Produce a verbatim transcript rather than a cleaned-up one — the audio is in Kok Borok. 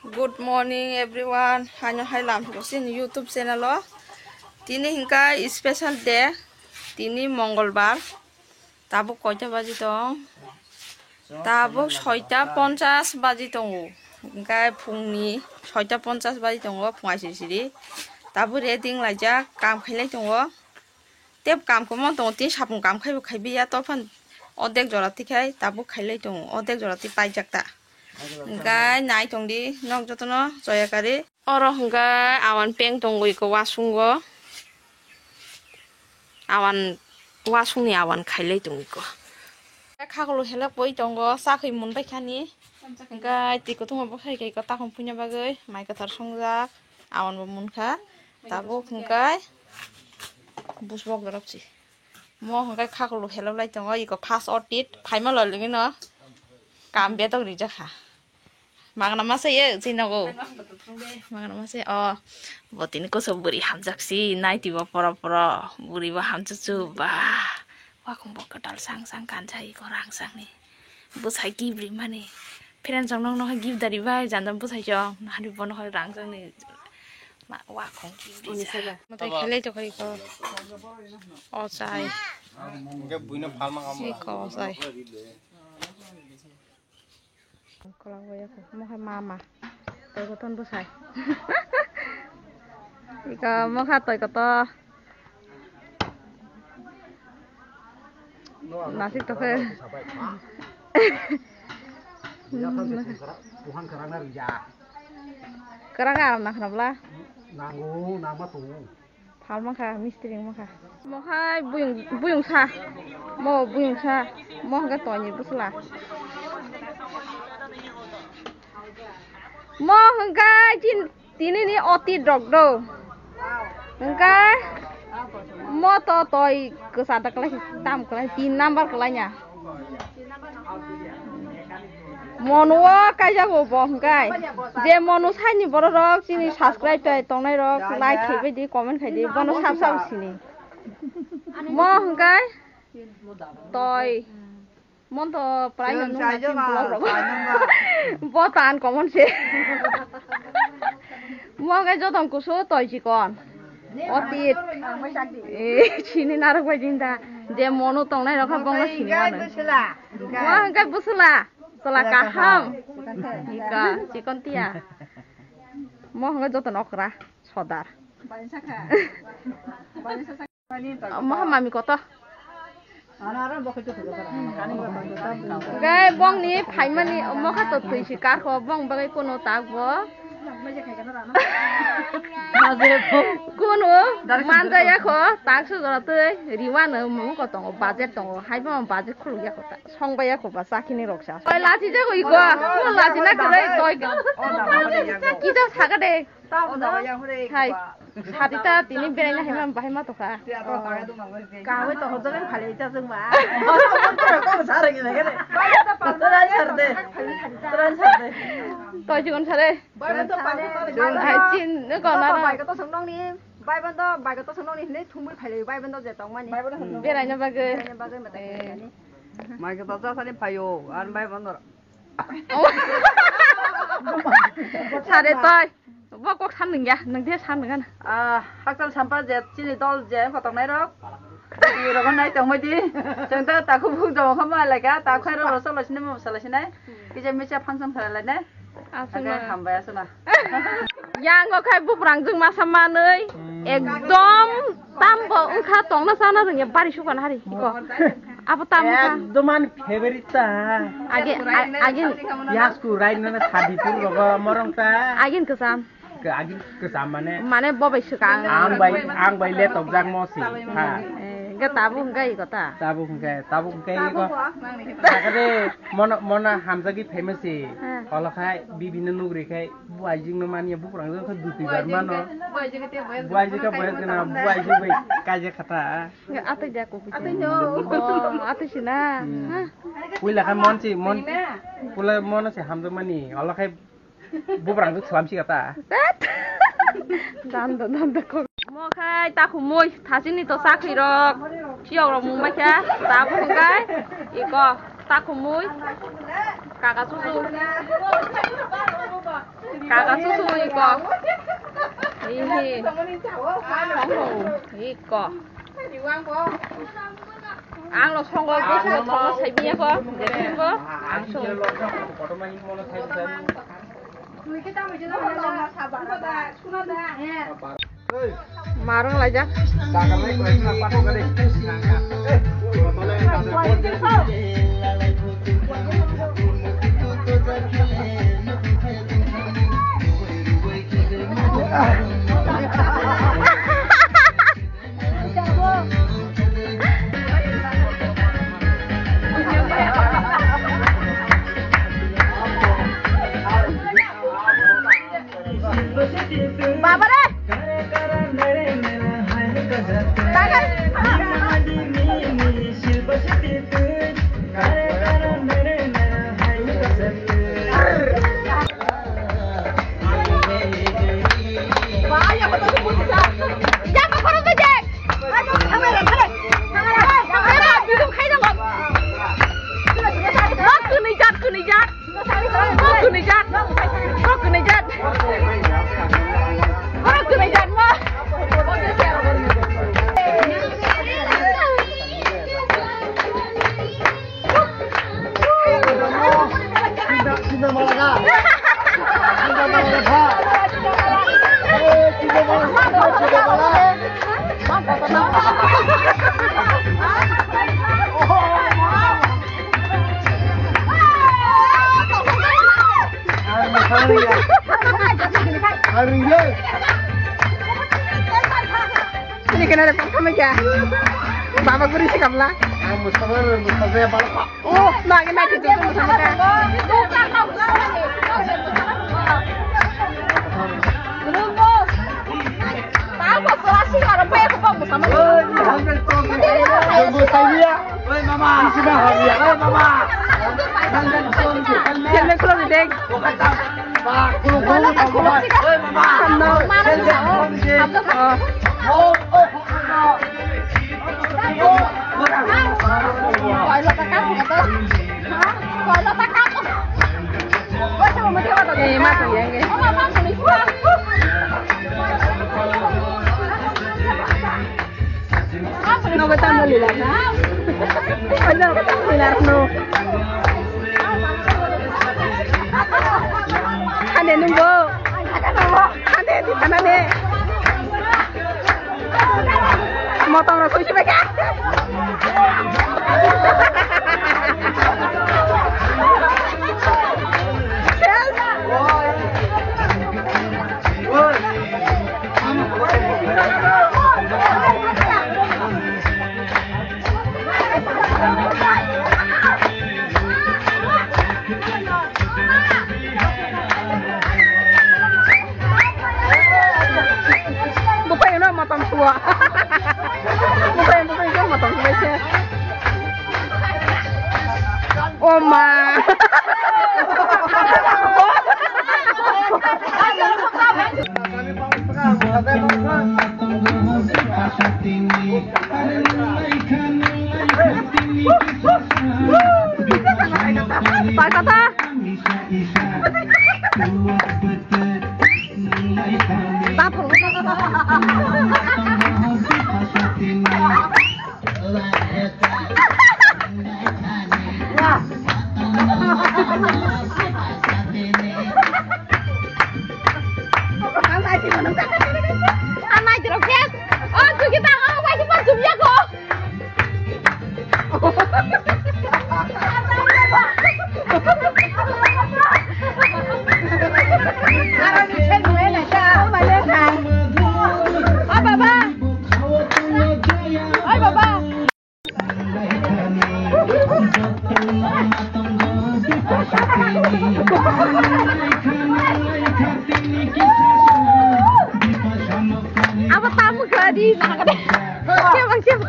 Good morning everyone. Haino hai lam sini YouTube channel o. Tini hingka special day. Tini Mongolbar. Tabuk koita baji tong? Tabuk soita ponchas baji tongo. Hingka phungni soita ponchas baji tongo, phung aisiri siri. Tabuk ready wnglaijak, kam khailai tongo. Tei kam kwmang tongo, tei sapung kam khaibo khaibiya, tophan odek jora tikhai tabuk khailai tongo, odek jora ti paijak ta. Hingkai nai tongdi nok jotono choya kari. Oro hingkai awan peng tongo iko wasungo. Awan wasungni awan khailai tongo iko. Khakulu helak boi tongo, sakhi munbai khani. Hingkai twi kuthuma bwkhai khe iko takhum puina bagwi mai kwthar songjak. Awan bo munkha. Tabuk hingkai busbok dorok si. Mo hingkai khakulu helok lai tongo, iko first otit phaima lologino kam betok rijak kha. Magna masa ye chinogo. Magna masa o. Bo tini koso buri hamjak si, naiti bo poro poro. Buri bo hamjak chu ba. Wakhung bo kwtal sang sang kanjai iko rang sangni. Bwsai gift rimani. Friends rok nokno hai gift dari bai, janda bwsai chong. Nahari bono hai rang jani. Ma, wa khong gift rijak. Matai khelai tokha iko. Ochai. Hingke buino phalma kamo. Iko ochai. Kolang bai ako. Mo hai mama. Toi koton bwsai. Iko mokha toi koto. Nasik tokhe. Kwrang aram na khnabla. Nango, nangma tongo. Phalma kha, mistri wngma kha. Mo hai buyung, buyung sa. Mo buyung sa. Mo hwnkhe toini bwsla. Mo hwnkhe chin Tini ni oti dok do. Hingke mo to toi kwsa da kwlai, tam kwlai, tin number kwlai nya. Mono o kaijago bo hingke. Je mono saini borok rok chini subscribe tai tongnai rok like khai bai di, comment khai di, bono sab sab sini. Mo hingke toi. Mon to prai no nung na vlog rogo. Bo tan common se. Mo ga jotong kusu toi chikon. Otit. Eh, chini narok bai jinda. Je mono tongnai rok bong no sini ano. Mo hingke busula. Tola kaham. Ika chikon tia. Mo hingke joto nokra. Sodar. Maha mami koto. Gai bongni phaimani mokha to twi si karkho bong bagwi kono tak bo. Kono manjaya kho tak so jora twi riwano mung ko tongo budget tongo hai bo budget khuluk ya kho ta song bai ya kho ba sakini rok sa. Oi lachi jago iko. Mo lachi na kre toi. Kita saga de. Hai, sadi ta tini beraina hai ma bahai ma tokha. Kahwi to hojak phale ita jeng ba. Tran sar de. Tran sar de. Toi jigon sare. Hai chin ko na. Bai ko to song nong ni. Bai ban do, bai ko to song nong ni hne thumui phale bai ban do je tong mani. Beraina bagwi. Beraina bagwi mata. Mai ko to ja sani phayo, an bai ban do. Sare toi. Bo kok san nungya, nung dia san nungan. Ah, hakchal sampa je chini dol je kotok nai rok. Di rogon nai tong di. Cheng ta taku buk jong khama lai ka, ta khai ro so lo sini mo sa lo sini. Kije mecha function khala lai ne. Asuna. Hambai asuna. Yang go khai buprang jung masa manui. Ekdom Tambo wngkha tongna chana rwngya bari sukana hari iko. Abo tamo kha. Ekdom ani favorite ta. Age, a-, age. Yasku rai nana sadi pur rogo morong ta. Agin kwcham. Ke agin kwcham mane. Mane bo bai swkang. Ang bai, ang bai le tokjak mo si. Ha. Eh, ga tabu hwnkha iko ta. Tabu hwnkha, tabu hwnkha iko. Takade mona, mona hamjagi famous si. Ha. Olo khai bibino nugri khai. Buaijing no mania bukurang jang khe duti bar mano. Buaijing khe boyas gana, buaijing bai kaijak kha ta. Atwi da ko kuching. Atwi no. Oh, atwi sina. Hmm. Puila khe mon si, mon. Puila mon si hamjak mani. Olo khai bukurang jang slam si kha ta. Tat. Dan do, dan do ko. Mo khai ta khumui, thachini to sakhi rok. Chiyok rok mung bai kha. Ta bo hwnkhe. Iko ta khumui. Kaka susu. Kaka susu iko. Ihi. Iko. Ang lo songo, ang lo songo sai biya ko. Ang songo. Marang laijak. Babare! Tagal! Ini kena ada pertama ya. Baba guru si kamla. Mustafa, Mustafa ya balap. Oh, lagi nanti tu sama kan. Oi, mama. Oi, mama. Oi, mama. Nogo tamo lila na? Ano, lila no. Hane nunggo. Hane di hane. Motong rok khuisi bai kha. Buphai no motom tuwa. Buphai, buphai no motom tuwa se. Oh ma. Pakata. Anai jero guys. Oh, Jugita, oh, wajib jumya ko. Oi, baba. Oi, baba. Abo tamu gadi. Siapa, siapa?